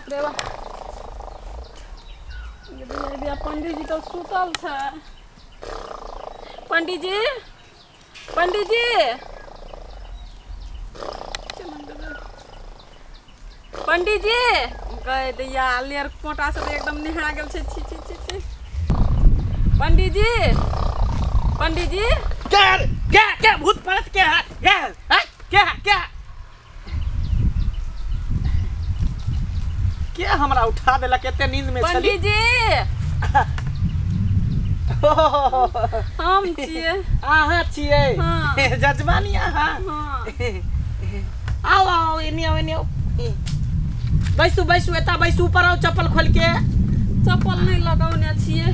बाप रे बाप, पंडीजी तो सुतल छै। पंडीजी, पंडीजी, पंडीजी गए दैया लेर कोटा से एकदम निहा गेल छै। छी छी छी छी। पंडीजी, पंडीजी, के के के भूत प्रेत के है? के है? के है? के के हमरा उठा देलक एते नींद में छली? पंडीजी हम छियै। अहाँ छियै? जजमानी अहाँ? आओ आओ, एने आओ, एने आओ, बैसू बैसू, एता बैसू, ऊपर आओ चप्पल खोल के। चप्पल नहीं लगौने छियै।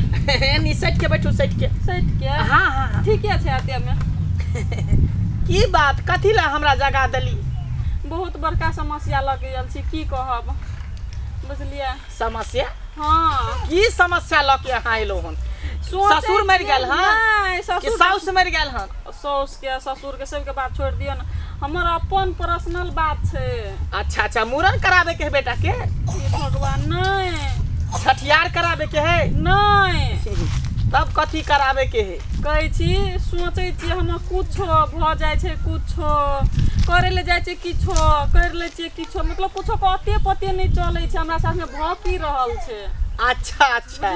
एनी सटि के बैठू, सटि के, सटि के। हाँ हाँ ठीके छै। आते में की बात, कथी ला हमरा जगा देली? बहुत बड़का समस्या लग गेल छी, की कहब, बुझलियै? समस्या? हाँ। की समस्या लऽ के अहाँ एलहुँ हन? ससुर मरि गेल हन कि साउस मरि गेल हन? साउस के ससुर के सबके बात छोड़ि दियौ ने, हमर अपन पर्सनल बात छै। अच्छा अच्छा, मूड़न कराबे के है बेटा के? भगवान नहीं। छठियार कराबे के है? नहीं। तब कथी कराबे के है? कहै छी सोचै छी हम कुछो भऽ जाइ छै, कुछो करे ले जाइ छै, किछो कर लै छियै, किछो मतलब कुछो के अते पते नहि चलै छै हमरा साथमे भऽ की रहल छै। अच्छा अच्छा,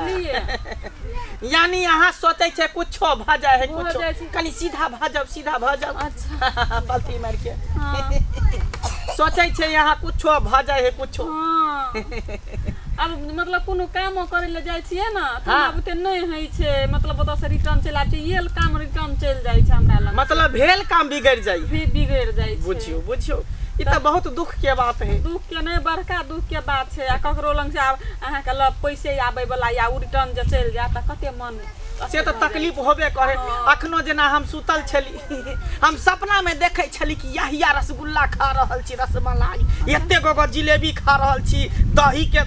यानी अहाँ सोचै छै कुछो भऽ जाइ है, कुछो कनि सीधा भऽ जाउ, सीधा भऽ जाउ। अच्छा, पलथी मारि के सोचै छै यहाँ कुछो भऽ जाइ है, कुछो। अब मतलब कोनो कामो करे ले जाइ छियै ने तऽ हमरा बुते नहि होइ छै, मतलब ओतऽ से रिटर्न चलि आबै छै, ये काम रिटर्न चलि जाइ छै हमरा लग, मतलब भेल काम बिगड़ि जाइ, बिगड़ि जाइ छै। बुझियौ बुझियौ, ई तऽ बहुत दुख के बात है। दुख के नहि, बड़का दुख के बात छै। आ ककरो लग से आब अहाँके लग पैसे आबै वाला या ओ रिटर्न जे चलि जायत तऽ कते मन से तऽ तकलीफ होबे करे। अखनो जेना हम सुतल छली, हम सपना में देखै छली कि याहिया रसगुल्ला खा रहल छी, रसमलाई, एते गो जिलेबी खा रहल छी, दही के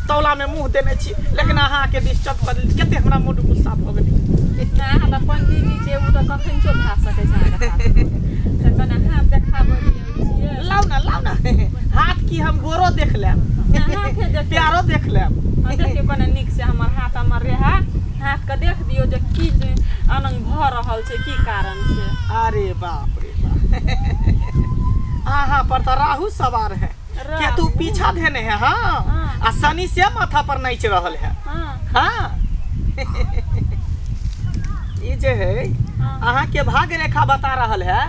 तौला में मुँह देने छी, लेकिन अहाँ के डिस्टर्ब कर देली, कते हमरा मूड गुस्सा भऽ गेलै। अहाँ तऽ पंडीजी छियै, ओ तऽ कखन भए सकै छै अहाँके, तऽ कने हाथ देखाबै छियै। लाउ ना, लाउ ना हाथ, की हम गोरो देख लेब, प्यारो देख लेब। देखियौ कने नीक से हमर हाथ, हमर रेहा हाथ के देख दियौ जे की अनंग भऽ रहल छै, की कारण से। अरे बाप रे बाप, अहाँ पर तऽ राहु सवार है, केतु पीछा धेने है। हाँ, आ शनि से माथा पर नाचि रहल है। हाँ, ई जे है अहाँ के भाग्य रेखा बता रहल है,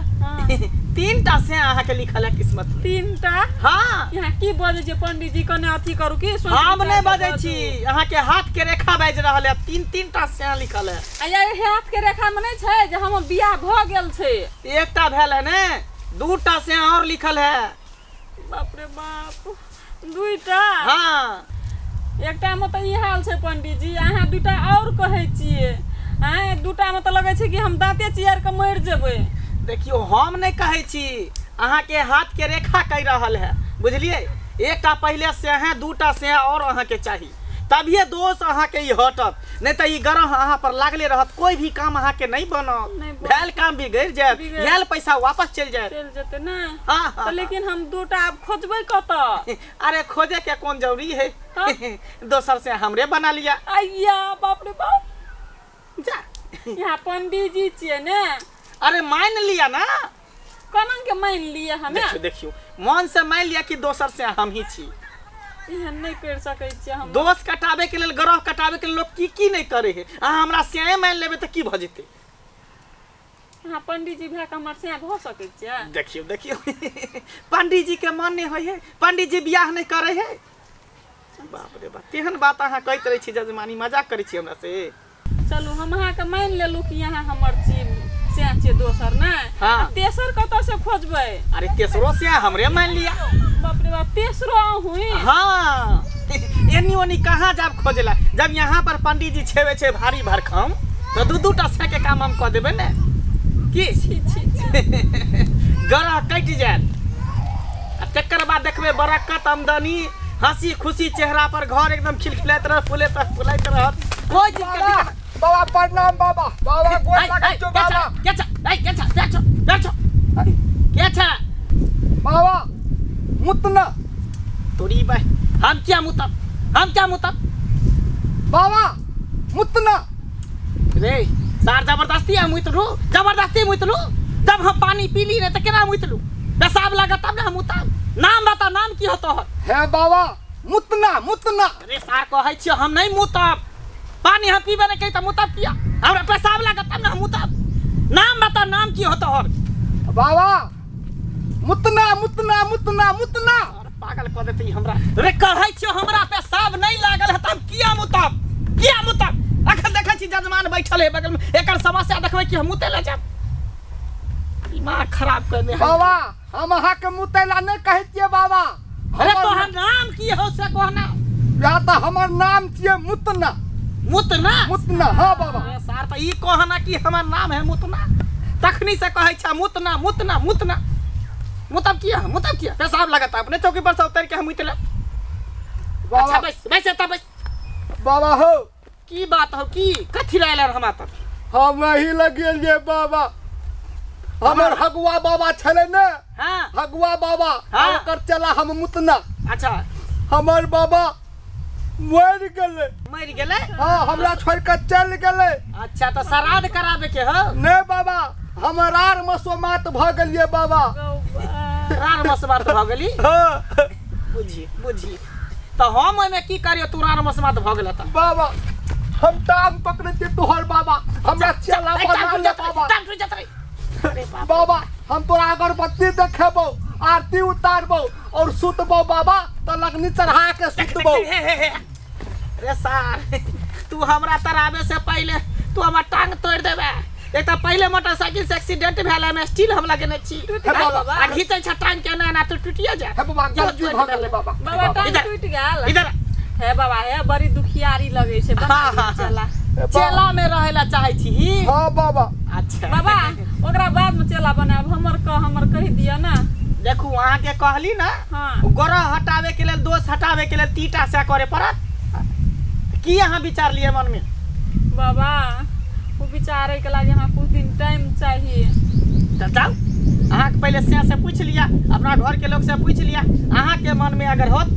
तीनटा से अहाँ के लिखल है किस्मत, तीनटा। हाँ, यहाँ की बजै छियै पंडीजी, कने अथी करू की? हम नहि बजै छी, अहाँ के हाथ के रेखा बाजि रहल है, तीन तीनटा से लिखल है। आ हाथ के रेखा में नहि छै जे हमर बियाह भऽ गेल छै? एकटा भेल है ने, दूटा से और लिखल है। बाप रे बाप, दुईटा? हाँ, एकटा में तऽ ई हाल छै पंडीजी, अहाँ दूटा और कहै छियै, आँय दूटा में तऽ लगै छै कि हम दाँते चियार के मरि जेबै। देखियौ हम नहि कहै छी, अहाँ के हाथ के रेखा कहि रहल है, बुझलियै? एकटा पहिले से है, दूटा से और अहाँ के चाही, तभिए दोष अहाँ के ई हटत, नहीं तऽ ई ग्रह अहाँ पर लागले रहत, कोई भी काम अहाँ के नहीं बनत, भेल काम बिगड़ि जायत, भेल पैसा वापस चलि जायत, चलि जेतै ने। हाँ, लेकिन हम दूटा आब खोजबै कतऽ? अरे खोजे के कोन जरूरी है, दोसर से हमरे बना लिया। अय्या बाप रे बाप, जा यहाँ पंडीजी छियै ने। अरे मान लिया ना, कोना के मान लिया हमे? देखियो देखियो, मन से मान लिया कि दोसर से हम ही छी, एहन नहि कर सकै छियै हम। दोष कटाबे के लेल, ग्रह कटाबे के लेल लोग की की नहि करे है, अहाँ हमरा से मान लेबै तऽ की भऽ जेतै? अहाँ पंडीजी भए कऽ हमर से भऽ सकै छियै? देखियो देखियो, पंडीजी के मन नहि होइ है, पंडीजी बियाह नहि करे है। बाप रे बाप, तेहन बात अहाँ कहैत रहै छी जजमानी, मजाक करै छी हमरा से? चलू हम अहाँके मानि लेलहुँ कि अहाँ हमर छी से छियै दोसर ने। हाँ। तेसर कतऽ से खोजबै? अरे तेसरो से हमरे मान लिया। बाप रे बाप, तेसरो अहूँ? हाँ, एनी ओनी कहाँ जाब खोजेला, जब यहाँ पर पंडीजी छेवे छे भारी भरखम तो दू दूटा से के काम हम कऽ देबै ने, की ग्रह कटि जायत, आ तकर बाद देखबै बरकत आमदनी, हंसी खुशी चेहरा पर, घर एकदम खिलखिलाइत रहत, फुलैत फुलाइत रहत, कोई चीज के दिक्कत। बाबा प्रणाम बाबा, बाबा गोर लागै छौ बाबा। के छ? ए के छ? बैठो बैठो, के छ? बाबा मुतना तोरी भाई हम क्या मुतब, हम क्या मुतब? बाबा मुतना। रे सार जबरदस्ती हम मुतलू, जबरदस्ती मुतलू। जब हम पानी पीली नहीं तो केना मुतलू? पेशाब लागत तब ना हम मुतब। नाम बता, नाम की होतो है? हे बाबा मुतना मुतना। अरे सार कहै छियो हम नहीं मुतब, पानी हम पीबे नहीं कही त मुतब किया? हमरा पेशाब लागत तब ना हम मुतब। नाम बता, नाम की होतो है? बाबा मुतना मुतना मुतना मुतना। अरे पागल क देती हमरा। रे कहै छियो हमरा पेशाब नहीं लागल है त हम किया मुतब, किया मुतब? अखन देखै छी जजमान बैठल है बगल में, एकर समस्या देखबै कि हम मुते ले जाब। दिमाग खराब कर दे। बाबा हम अहाँ के मुतैला नहीं कहै छियै बाबा। अरे तोहर नाम की हो से कहना। या त हमर नाम छियै मुतना। मुतना? मुतना हां बाबा। अरे सार त ई कहना कि हमर नाम है मुतना, तखनी से कहै छ मुतना मुतना मुतना। मुतब किया, मुतब किया? पेशाब लगता अपने चौकी पर से उतर के हम मुतले। अच्छा बस बस एता बस। बाबा हो की बात हो, की कथि लायल हमरा त? हम नहीं लगेल जे बाबा, हमर हगुआ बाबा छले ने। हां हगुआ बाबा। हाँ। ओकर चला हम मुतना। अच्छा हमर बाबा मर गेलै। मर गेलै? हां हमरा छोड़ के चल गेलै। अच्छा तो श्राद्ध कराबे के हो? नहीं बाबा, हमर आर मसोमात भ गेलियै बाबा। रार मसोमात भ गेली? हां। बुझी बुझी तो हम ओइमे की करियो, तू रार मसोमात भ गेल त? बाबा हम टांग पकड़े छियै तोहर बाबा, हमरा चला बना ले बाबा। बाबा हम तोरा अगरबत्ती देखेबो, आरती उतारबो और सुतबो बाबा त लगनी चढ़ा के सुतबो। रे सार तू हमरा तराबे से पहले तू हमर टांग तोड़ देबे। एक त पहले मोटरसाइकिल से एक्सीडेंट भेल, हम स्टील हम लगेने छी आ घिचै छ टांग के ना ना तो टूटिए जा। हे बाबा गलती भ गेलै बाबा। बाबा टांग टूट गेल। इधर हे बाबा, हे बड़ी दुखियारी लगै छै। चला चेला में रहेला चाहै छी? हां बाबा। अच्छा बाबा ओकरा बाद में चेला बनाब, हमर क हमर कहि दिया ना। देखू अहाँ के कहली ना। हां ग्रह हटावे के लेल, दोष हटावे के लेल तीटा से करे पड़त। की अहाँ विचार लिए मन में? बाबा वो विचारे के लागे हमरा कुछ दिन टाइम चाहिए। त जाओ अहाँ के पहले से पूछ लिया, अपना घर के लोग से पूछ लिया। अहाँ के मन में अगर होत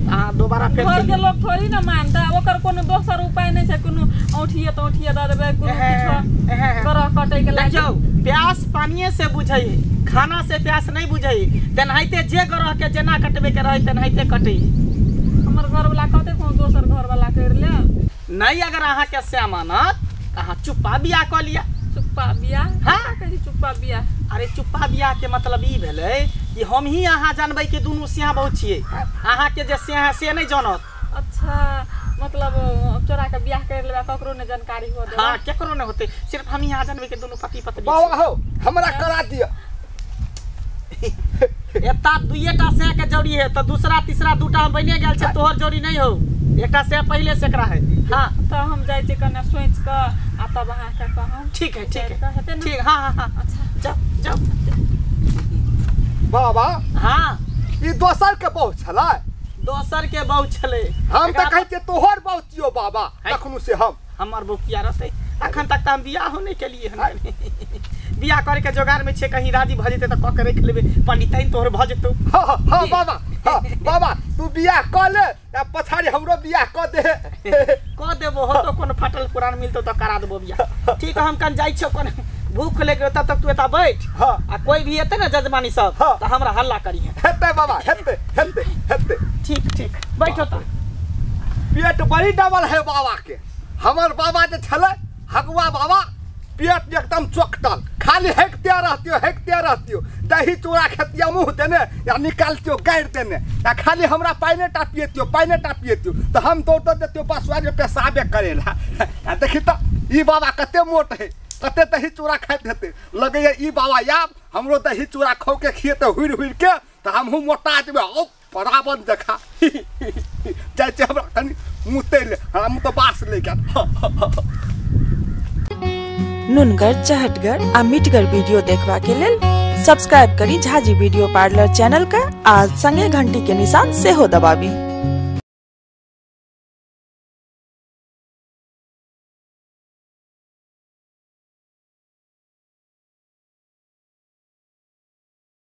अहाँ दोबारा फेर घर के लोग थोड़ी ना मानता, ओकर कोनो दोसर उपाय नहीं छै। कोनो औंठिए त औंठिए द देबै, कोनो किछो ग्रह कटै के लागे। देखियौ प्यास पानिये से बुझै, खाना से प्यास नहीं बुझै। तेनाहिते जे ग्रह के जेना कटबे के रहै तेनाहिते कटै। हमर घर वाला कहते कोनो दोसर घर वाला कर ले नहीं। अगर अहाँ के से मानत त अहाँ चुप्पा बियाह क लिया। चुप्पा बियाह? हां कहै छी चुप्पा बियाह। अरे चुप्पा बियाह के मतलब ई भेलै कि हम ही अहाँ जानबै कि दुनू सियाह बहुत छियै, अहाँ के जे सियाह है से नहीं जानत। अच्छा मतलब चोरा के बियाह कर लेबै, ककरो ने जानकारी हो देबै? हां केकरो ने होते, सिर्फ हम ही अहाँ जानबै कि दुनू पति पत्नी। बाबा हो हमरा करा दिया। एता दुइएटा से के जोड़ी है तो दूसरा तीसरा दूटा बने गेल छै, तोहर जोड़ी नहीं हो, एकटा से पहले से एकरा है। हां त हम जाइ छी कने सोच के आ तब अहाँ के कहब। ठीक है ठीक है ठीक। हां हां हां अच्छा जाओ जाओ बाबा। हां ई दोसर के बहु छलै? दोसर के बहु छलै। हम त कहै छियै तोहर बहु छियौ बाबा। तखनु से हम हमर बहु किया रहतै? अखन तक त हम बियाहो नहीं केलियै हन। बियाह करे के जोगार में छे, कहीं राजी भ जेतै त क के रख लेबै, पंडिताइन तोहर भ जेतौ। हां हां बाबा। हां बाबा तू बियाह क ले आ पछाड़ी हमरो बियाह क दे। क देबो हो तो कोनो फाटल पुरान मिलतौ त करा देबो बियाह। ठीक हम कन जाइ छियौ, कन भूख लग गेल तब तक तू एता बैठ। हां आ कोई भी एते ना जजमानी सब त हमरा हल्ला करिहे। हेतै बाबा हेतै हेतै हेतै। ठीक ठीक बैठो त। पेट बड़ी डबल है बाबा के। हमर बाबा जे छलै हगुआ बाबा, पेट एकदम चोकटल, खाली हेकते रहतियो हेकते रहतियो, दही चूड़ा खेतिया मुँह देने या निकालतियो गाड़ि देने, या खाली हमरा पानि टा पियतियो पानि टा पियतियो त हम दौड़ दौड़ देतियो बसुआ जे पेशाबे करेला। आ देखी त ई बाबा कते मोट है, कते दही चूड़ा खाइत हेतै। लगैया ई बाबा आब हमरो दही चूड़ा खौ के खिएतै हुरि हुरि के त हमहूँ मोटा जेबै। औ बराबर देखा जाइ छै हमरा कनि मुतै ले, हमरा मुँह तऽ बास लागि गेल। नुनगर चहटगर आ मिठगर वीडियो देखबा के लेल सब्सक्राइब करी झाजी वीडियो पार्लर चैनल का आ संगे घंटी के निशान सेहो दबाबी।